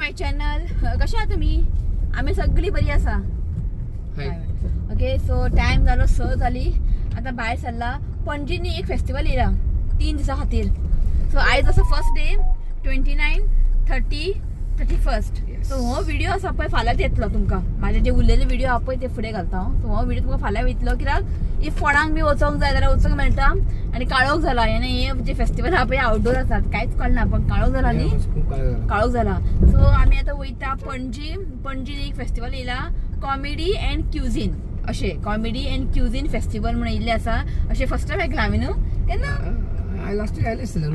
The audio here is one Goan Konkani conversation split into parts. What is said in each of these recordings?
My channel. कशें आहा तुमी? आमी सगळीं बरी आसा. ओके, सो टायम जालो 6 जाली. आतां भायर सरला. पणजी न्ही एक फेस्टिवल येयला 3 दिसां खातीर. सो आयज आसा फर्स्ट डे, 29, 30, 31. सो हो व्हिडिओ आसा पळय फाल्यांच येतलो तुमकां. म्हाजे जे उरलेले व्हिडिओ आहा पळय ते फुडें घालता हांव. सो हो व्हिडिओ तुमकां फाल्यां वयतलो, कित्याक if कोणाक बी वचोंक जाय जाल्यार वचोंक मेळटा. आनी काळोख जाला आनी हे जे फेस्टिवल आहा पळय आउटडोर आसात, कांयच कळना, पण काळोख जाला न्ही, काळोख जाला. सो आमी आतां वयता पणजी. पणजी एक फेस्टिवल येयला, कॉमेडी अँड क्युझीन, अशें कॉमेडी अँड क्युझीन फेस्टिवल म्हणून येयल्लें आसा. अशें फर्स्ट टायम आयकलां हांवें न्हू केन्ना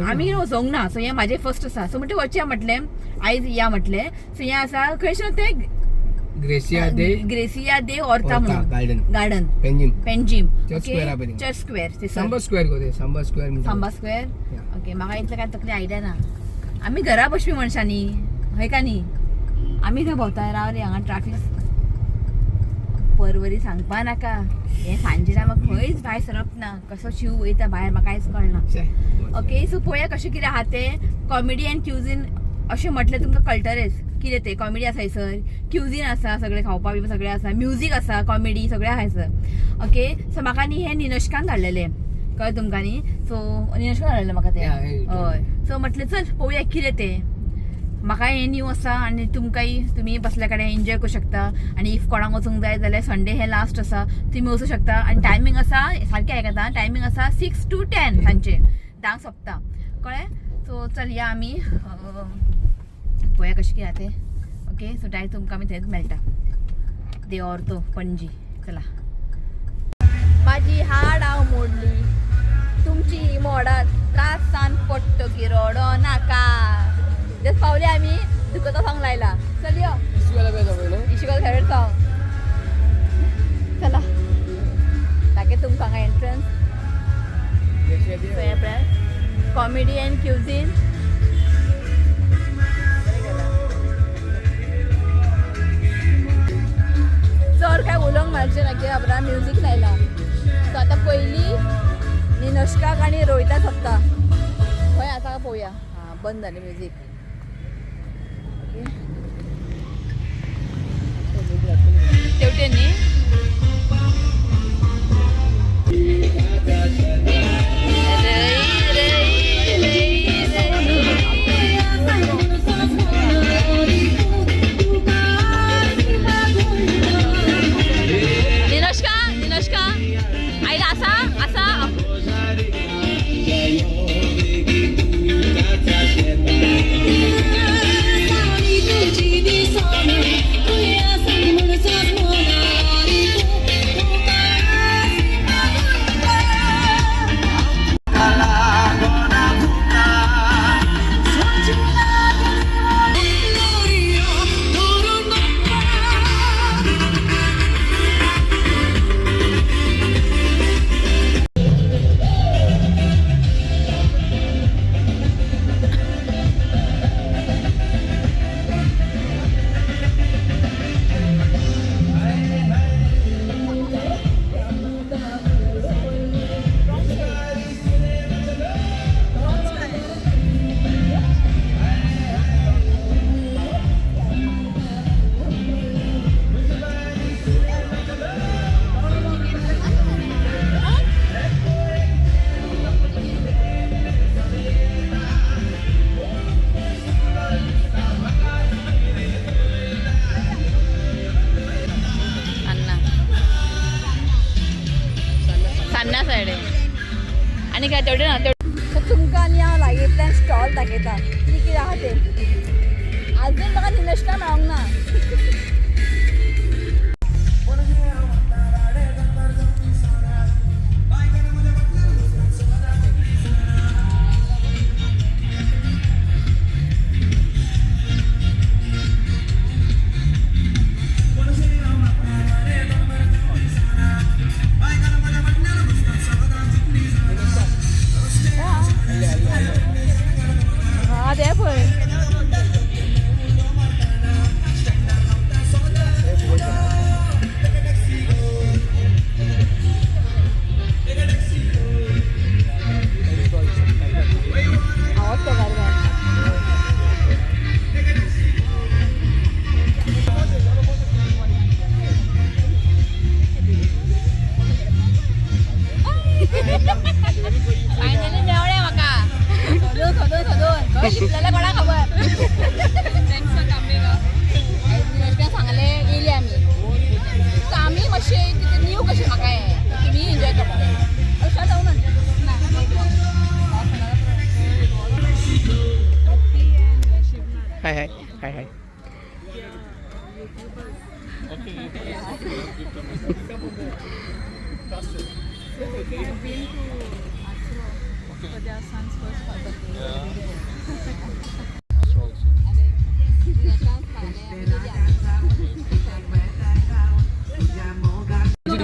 आमी वचोंक ना. सो हें म्हाजें फर्स्ट आसा. सो म्हणटा वचया म्हटलें, आयज या म्हटलें. सो हें आसा खंयसर तें? ग्रेसिया दे ग्रेसिया दे ऑर्ता म्हणून garden, garden, Panjim, Panjim, church square आहा पळय. चर्च स्क्वेअर, सांबा स्क्वेअर गो ते, सांबा स्क्वेअर म्हणटा. Samba square. ओके, म्हाका इतलें काय तकली आयडिया ना. आमी घरा बसपी मनशांनी हय का न्ही? आमी खंय भोंवता रावले हांगा ट्राफीक परवरी सांगपा नाका. हें सांजे टायमाक खंयच भायर सरप ना. कसो शीव वयता भायर म्हाका कांयच कळना. ओके, सो पळोवया कशें कितें आहा तें. कॉमेडी अँड क्युझीन अशें म्हटलें तुमकां कळटलेंच कितें तें. कॉमेडी आसा हयसर, क्युझीन आसा, सगळें खावपा बिवपा सगळें आसा, म्युजीक आसा, कॉमेडी सगळें आहा हयसर. ओके, सो म्हाका न्ही हें निनोशकान धाडलेलें, कळ्ळें तुमकां न्ही? सो निनोशकान धाडलेलें म्हाका तें. हय, सो म्हटलें चल पळोवया कितें तें. म्हाका हें न्यू आसा आनी तुमकांय तुमी बसल्या कडेन एन्जॉय करूं शकता. आनी if कोणाक वचूंक जाय जाल्यार संडे हें लास्ट आसा, तुमी वचूं शकता. आनी टायमींग आसा, सारकें आयकता, टायमींग आसा 6 to 10, सांजचे 10 सोंपता, कळ्ळें? सो चल या आमी पळोवया कशें कितें तें. ओके, सो डायरेक्ट तुमकां आमी थंयच मेळटा, दे ऑर्तो पणजी. चला. म्हाजी हाडां मोडली तुमची मोडात, त्रासान पडटकीर रडो नाका. जस्ट पावले आमी, दुखतो सॉंग लायला. चल यो, इशिकाल फेवरेट सॉंग. चला दाखय तुमकां हांगा एंट्रन्स. सो हें पळय कॉमेडी अँड क्युझीन. चड काय उलोवंक मेळचें ना कित्याक खबर म्युजीक लायला. सो आतां पयलीं निनोशकाक आनी रोहिता सोदता खंय आसा पळोवया. हां, बंद जालें म्युजीक. ओके, तेवटेन न्ही. निनोशका, निनोशका आयला आसा आसा. सान्ना, सान्ना सायड आनी काय तेवढे ना तेवढे. तुमकां आनी हांव लागींतल्यान स्टॉल दाखयता कितें कितें आहा तें. आजून म्हाका निनोशका मेळोंक ना. हा, ते पळय. लिपलेलें कोणाक खबर. Thanks for coming. निरोशकान सांगलें येयले आमी. सो आमी मातशें कितें न्यू कशें म्हाका हें तुमी एन्जॉय करता अशें जावं ना. Hi hi hi hi. Been to for their son's first birthday.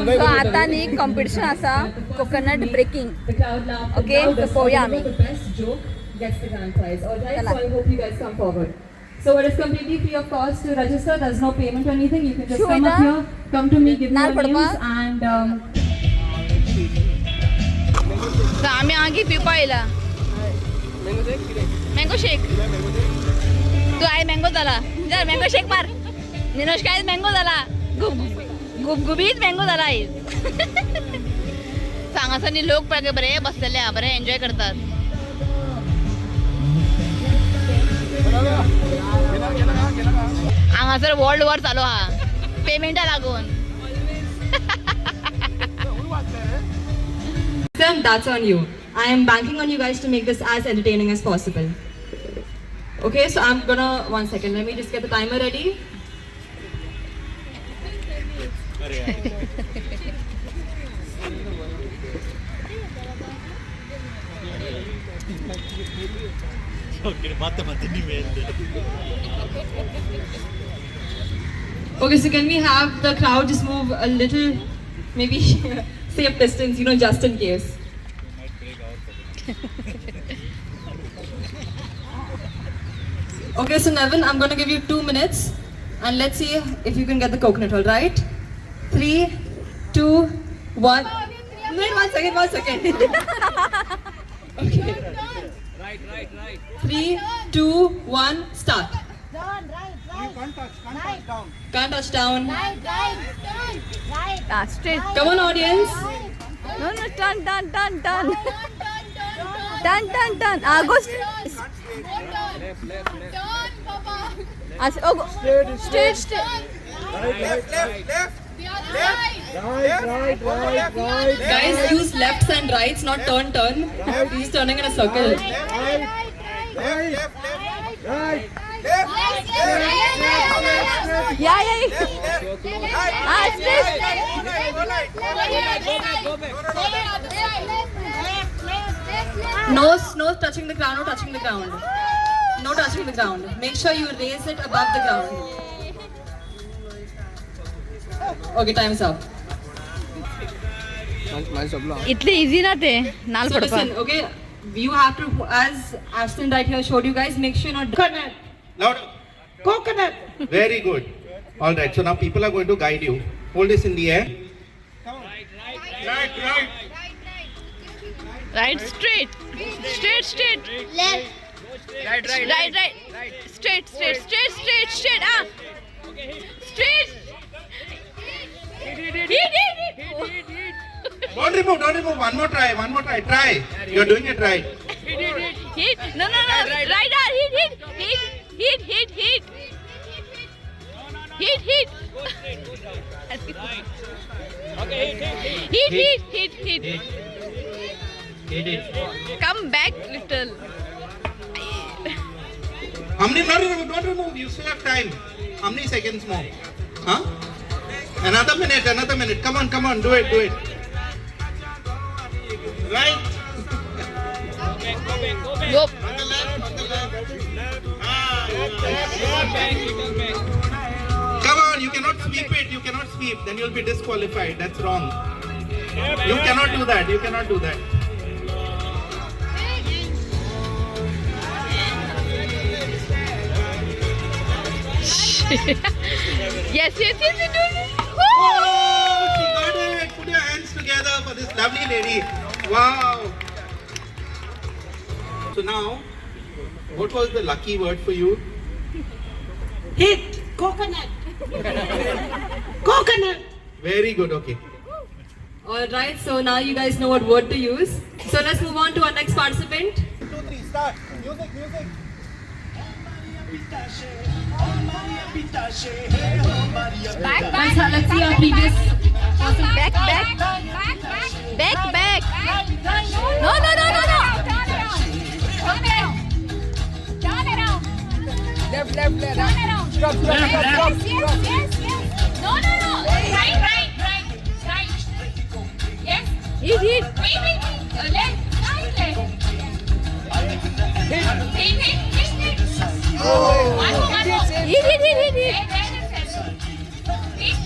So आतां न्ही कॉम्पिटिशन आसा coconut breaking. The crowd laughed the Okay, loudest. so पळोवया Whoever आमी. The best joke gets the grand prize. All right, चला. So I hope you guys come forward. So it is completely free of cost to register. There's no payment or anything. You can just Sure, come up ida. here, come to me, give me Naal your names, पडपा? And so आमी हांगा पिवपा येयला मँगो शेक. तूं आयज मँगो जाला, जर मँगो शेक मार. निरोश आयज मँगो जाला, गुबगुबीत मँगो जाला आयज. सो हांगासर न्ही लोक पळय बरे बसलेले आहा, बरे एन्जॉय करतात. हांगासर वर्ल्ड वॉर चालू आहा पेमेंटा लागून. Film, that's on you. I am banking on you guys to make this as entertaining as possible. Okay, so I'm gonna, one second, let me just get the timer ready. Okay, so can we have the crowd just move a little, maybe safe distance, just in case. Okay, so Nevin, I'm gonna give you 2 minutes and let's see if you can get the coconut, all right? Three, two, one. Wait, one second, one second. Okay. Right right right. Three, two, one, start. Can't touch down. Straight. Come on, audience. No, no, turn, turn, turn, turn. Turn, turn, turn. Ah, go. Left left left. Ah, oh, go. Straight, straight. Left, left, left. Left, right, right, right. Guys, use lefts and rights, not turn, turn. He's turning in a circle. Left, left, left. Right. Left, left, left, left. Yeah. Left, right. Ah, straight. Go right, go right. Go back. No, no touching the ground, no touching the ground. No touching the ground. Make sure you raise it above the ground. Okay, time's up. माझं सोपलो. इतले इझी ना ते नाल So पडपा. Listen, okay, you have to, as Ashton right here showed you guys, make sure not. Coconut. Loud. Coconut. Very good. All right. So now people are going to guide you. Hold this in the air. Right, right. Right, straight, straight, straight. Right right. Right, right. Straight, straight, straight, straight, straight. Ah, straight. Hit, hit, hit. Don't remove, don't remove. One more try, one more try. Try. You're doing it right. Hit. No, no, no. Right, ah, hit, hit, hit, hit, hit, hit. Hit, hit. Hit, hit, hit, hit. Hit it. Come back little. How many? Not remove, don't remove. You still have time. How many seconds more? Huh? Another minute, another minute. Come on, come on. Do it, do it. Right. Go. On the left, on the left. Ah, come on, you cannot sweep it. You cannot sweep. Then you'll be disqualified. That's wrong. You cannot do that. You cannot do that. Yes, you do it. Woo! Oh, she got it. Put your hands together for this lovely lady. Wow. So now, what was the lucky word for you? Hit. Coconut. Coconut. Very good. Okay. All right, so now you guys know what word to use. So let's move on to our next participant. 2, 3, start. Music, music. Back, Let's, let's see our previous person. Back, back. Back, back. No, no, no, no, no. Turn around. Turn around. Left, left, left. Turn around. Stop, stop, stop, stop. Yes, yes, yes, yes. No, no, no. Right, right, right, right. Yes. Hit, hit. Wait, wait, wait. Left, right, left. Hit, hit, hit, hit. One more, one more. Hit, hit, hit, hit, hit. Left, left, left. Hit.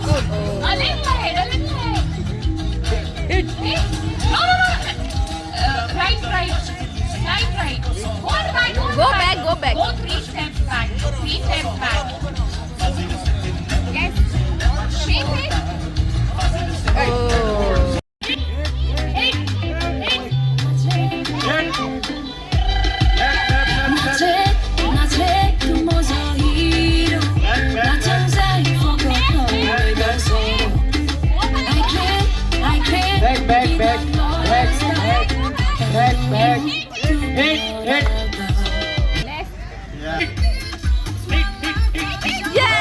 A little ahead, a little ahead. Hit. Hit. No, no, no. Right, right. Right, right. Go back, go Go back, go back. Go 3 steps back. 3 steps back. Yes. Shake it. Oh. Hit. Hit. Left, left, left, left. Back, back, back, back, back, back, back. Hit, hit. Left. Yeah.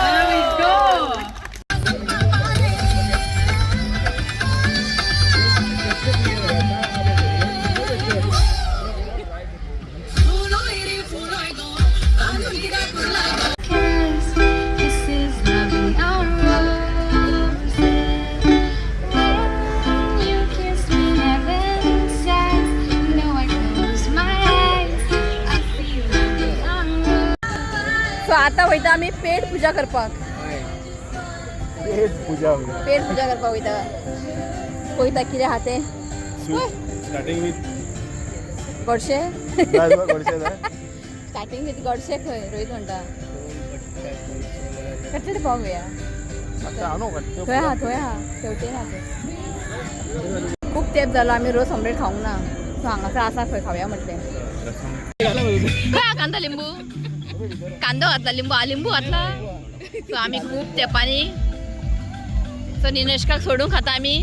There we go. This is la vie en rose. When you kiss me, heaven sighs. No, I close my eyes. I feel la vie en rose. So आता वयता आमी पेट पुजा करपाक. पेट पुजा. पेट पुजा करपाक वयता. पळयता कितें आहा तें. स्टार्टिंग विथ गोडशें. गोडशें. स्टार्टिंग विथ गोडशें खंय रोहित म्हणटा कटलेट पावया. थंय आहा, थंय आहा, तेवटेन आहा तें. खूब तेंप जालो आमी रोस ऑमलेट खावंक ना. सो हांगासर आसा खंय खावया म्हटलें. खंय आहा कांदा लिंबू? कांदो घातला, लिंबू लिंबू घातला. सो आमी खूब तेंपांनी सो निनेशकाक सोडून खाता आमी.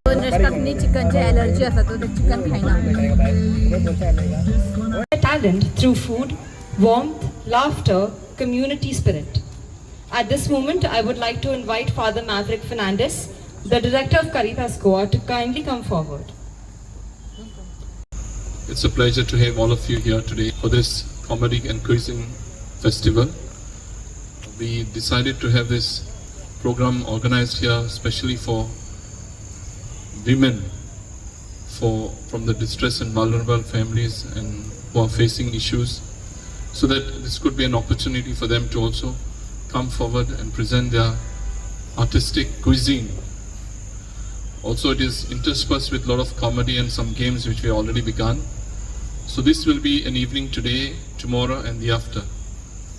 निनेशकाक न्ही चिकनची एलर्जी आसा, तो ते चिकन खायना. Talent through food, warmth, laughter, community spirit. At this moment, I would like to invite Father Maverick Fernandez, the director of Caritas Goa, to kindly come forward. It's a pleasure to have all of you here today for this comedy and cuisine festival. We decided to have this program organized here especially for women from the distressed and vulnerable families and who are facing issues, so that this could be an opportunity for them to also come forward and present their artistic cuisine. Also, it is interspersed with a lot of comedy and some games which we already begun. So this will be an evening today, tomorrow and the after.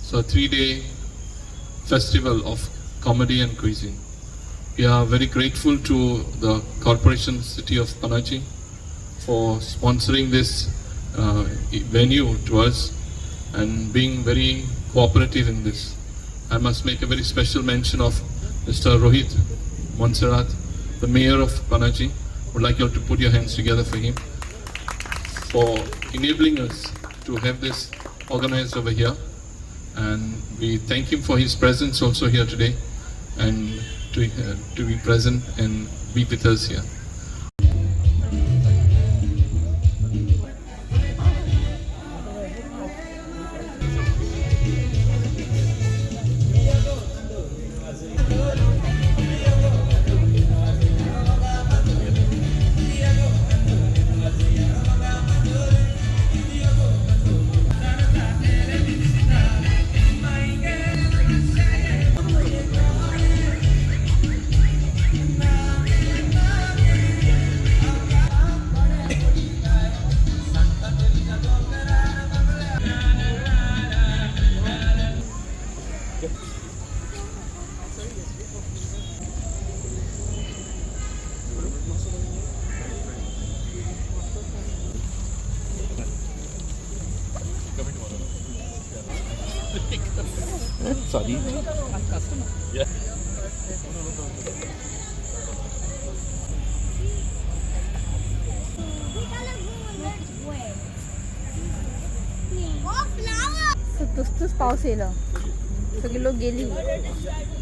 So a 3-day festival of comedy and cuisine. We are very grateful to the Corporation City of Panaji for sponsoring this venue to us and being very cooperative in this. I must make a very special mention of Mr. Rohit Montserrat, the mayor of Panaji. Would like you all to put your hands together for him for enabling us to have this organized over here. And we thank him for his presence also here today and to be present and be with us here. Sorry. Yeah. पावस येयलो, सगळी लोक गेली.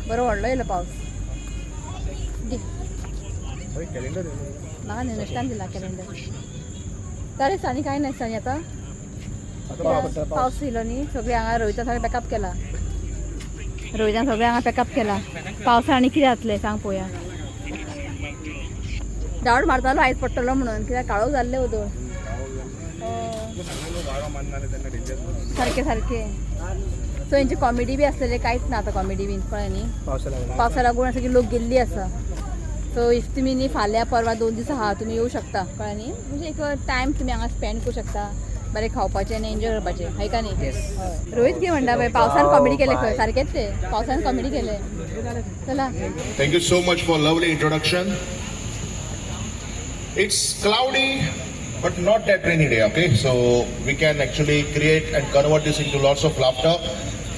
बरो व्हडलो येयलो पावस. घे. कॅलेंडर. म्हाका नुस्त्यान दिला कॅलेंडर. तारे आनी कांय नासता न्ही आतां. पावस येयलो न्ही, सगळे हांगा रोहितान सगळें पॅकअप केला. रोहितान सगळें हांगा पॅकअप केला. पावसा आनी कितें जातलें सांग पळोवया. डावट मारतालो आयज पडटलो म्हणून, कित्याक काळोख जाल्लें उदक. वारो मारणार तेन्ना डेंजर. सारकें सारकें. सो हेंची कॉमेडी बी आसलेले, कांयच ना आतां कॉमेडी बीन, कळ्ळें न्ही? पावसा लागला. पावसा लागून सगळी लोक गेल्ली आसा. सो if तुमी न्ही फाल्यां परवां 2 दीस आहा, तुमी येवं शकता, कळ्ळें न्ही? म्हणजे एक टायम तुमी हांगा स्पेंड करूं शकता, बरें खावपाचें आनी एन्जॉय करपाचें, हय का न्ही? रोहित कितें म्हणटा पळय, पावसान कॉमेडी केले खंय. सारकेंच ते, पावसान कॉमेडी केले. चला. Thank you so much for lovely introduction. It's cloudy, but not that rainy day, okay? So we can actually create and convert this into lots of laughter.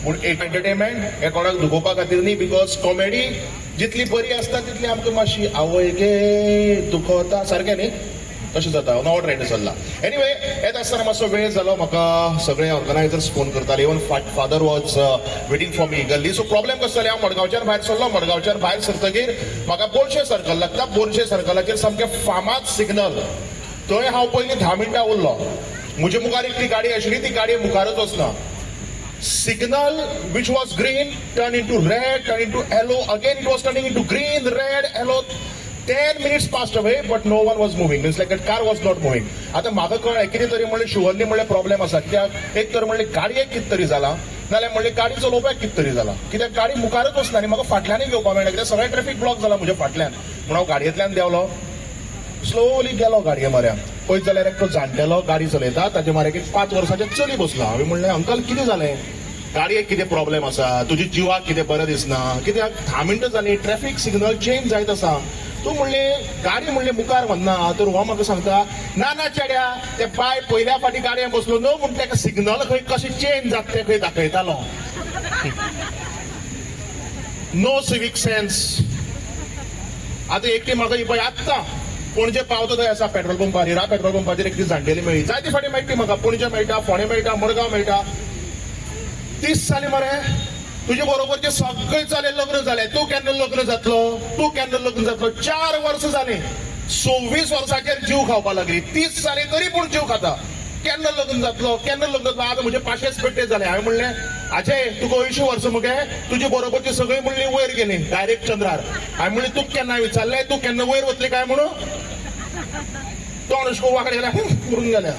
पूण एक एंटरटेनमेंट हे कोणाक दुखोवपा खातीर न्ही, because comedy जितली बरी आसता तितली आमकां मातशी आवय गे दुखोवता. सारकें न्ही? तशें जाता. नवो ट्रेंड चल्ला. एनिवे, येत आसतना मातसो वेळ जालो म्हाका. सगळे ऑर्गनायझर्स फोन करताले. Even father was waiting for me eagerly. So problem कसो जालें, हांव मडगांवच्यान भायर सरलो. मडगांवच्यान भायर सरतगीर म्हाका बोरशे सर्कल लागता. बोरशे सर्कलाचेर सामकें फामाद सिग्नल, थंय हांव पयलीं 10 मिनटां उरलो. म्हजे मुखार एकटी गाडी आशिल्ली, ती गाडी मुखारच वचना. Signal which was green turned into red, turned into yellow, again it was turning into green, red, yellow. 10 minutes passed away, but no one was moving, means like that car was not moving. आता म्हाका कळ्ळें कितें तरी म्हणलें शुअरली म्हणलें प्रॉब्लेम आसा. कित्याक एक तर म्हणलें गाडयेक कितें तरी जाला, नाल्यार म्हणलें गाडी चलोवपाक कितें तरी जाला, कित्याक गाडी मुखारच वचना आनी म्हाका फाटल्यानय घेवपा मेळना, कित्याक सगळें ट्रॅफिक ब्लॉक जाला म्हज्या फाटल्यान. म्हणून हांव गाडयेंतल्यान देंवलो, स्लोली गेलो गाडये म्हऱ्यान. पळयत जाल्यार एकटो जाणटेलो गाडी चलयता, ताजे म्हऱ्याक एक 5 वर्साचें चली बसलां. हांवें म्हणलें, अंकल, कितें जालें? गाडयेक कितें प्रॉब्लेम आसा? तुज्या जिवाक कितें बरें दिसना? कित्याक 10 मिनटां जालीं, ट्रॅफिक सिग्नल चेंज जायत आसा. तूं म्हणलें गाडी म्हणलें मुखार वचना. तर हो म्हाका सांगता, ना ना चेड्या, ते बाय पयल्या फाटी गाडयेन बसलो न्हू, म्हूण ताका सिग्नल खंय कशें चेंज जाता तें खंय दाखयतालो. No civic sense. आतां एकटी म्हाका ही पळय, आत्तां पणजे पावता थंय आसा पेट्रोल पंपार, हिरा पेट्रोल पंपाचेर एकटी जाणटेली मेळ्ळी. जायते फाटी मेळटा म्हाका, पणजे मेळटा, फोंडे मेळटा, मडगांव मेळटा. 30 जाली मरे तुजे बरोबरचे सगळे जाले, लग्न जाले. तूं केन्ना लग्न जातलो? तूं केन्ना लग्न जातलो? 4 वर्सां जाली. 26 वर्साचेर जीव खावपा लागली. 30 जाली तरी पूण जीव खाता, केन्ना लग्न जातलो, केन्ना लग्न जातलो. आतां म्हजे पाशेच पेट्टे जाले. हांवें म्हणलें, आजे, तुका 80 वर्सां मगे, तुजे बरोबरची सगळीं म्हणली वयर गेली डायरेक्ट चंद्रार. हांवें म्हणलें, तुका केन्ना विचारलें तूं केन्ना वयर वतली काय म्हणून? तोंड अशें करून वांकडें गेल्या, करून गेल्या.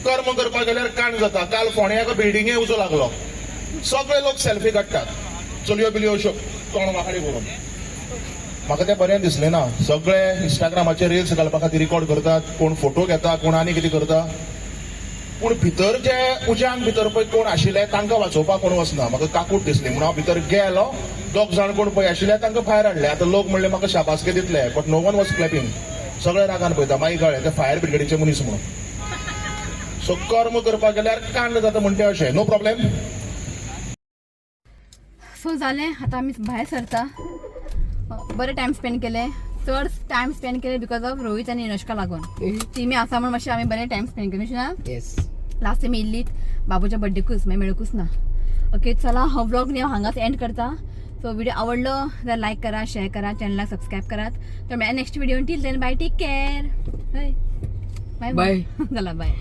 कर्म करपाक गेल्यार कांड जाता. काल फोंड्या एका बिल्डिंगे उजो लागलो. सगळे लोक सेल्फी काडटात, चलयो बिलयो अश्यो तोंड वांकडें करून. म्हाका तें बरें दिसलें ना. सगळे इंस्टाग्रामाचेर रिल्स घालपा खातीर रिकॉर्ड करतात, कोण फोटो घेता, कोण आनी कितें करता. पूण भितर जे उज्यान भितर पळय कोण आशिल्ले, तांकां वाचोवपाक कोण वचना. म्हाका काकूट दिसली म्हणून हांव भितर गेलो. दोग जाण कोण पळय आशिल्ले, तांकां भायर हाडले. आतां लोक म्हणले म्हाका शाबासकी दितले, but no one was clapping. सगळे रागान पळयता. मागीर कळ्ळें ते फायर ब्रिगेडीचे मनीस म्हणून. सो कर्म करपाक गेल्यार कांड जाता म्हणटे अशें. No problem. सो जालें, आतां आमी भायर सरता. बरें टायम स्पेंड केलें. चड टायम स्पेंड केलें because of Rohit आनी इनोशका लागून. तिमी आसा म्हणून मातशें आमी बरें टायम स्पेंड केलें ना? येस. लास्ट टायम येयल्लीत बाबूच्या बड्डेकूच, मागीर मेळकूच ना. ओके, चला, हो व्लॉग न्ही हांव हांगाच एंड करता. सो व्हिडिओ आवडलो जाल्यार लायक करा, शेअर करा, चॅनलाक सबस्क्रायब करात. तर मेळया next video. Till then, bye, take care. हय, बाय. Bye. चला, बाय.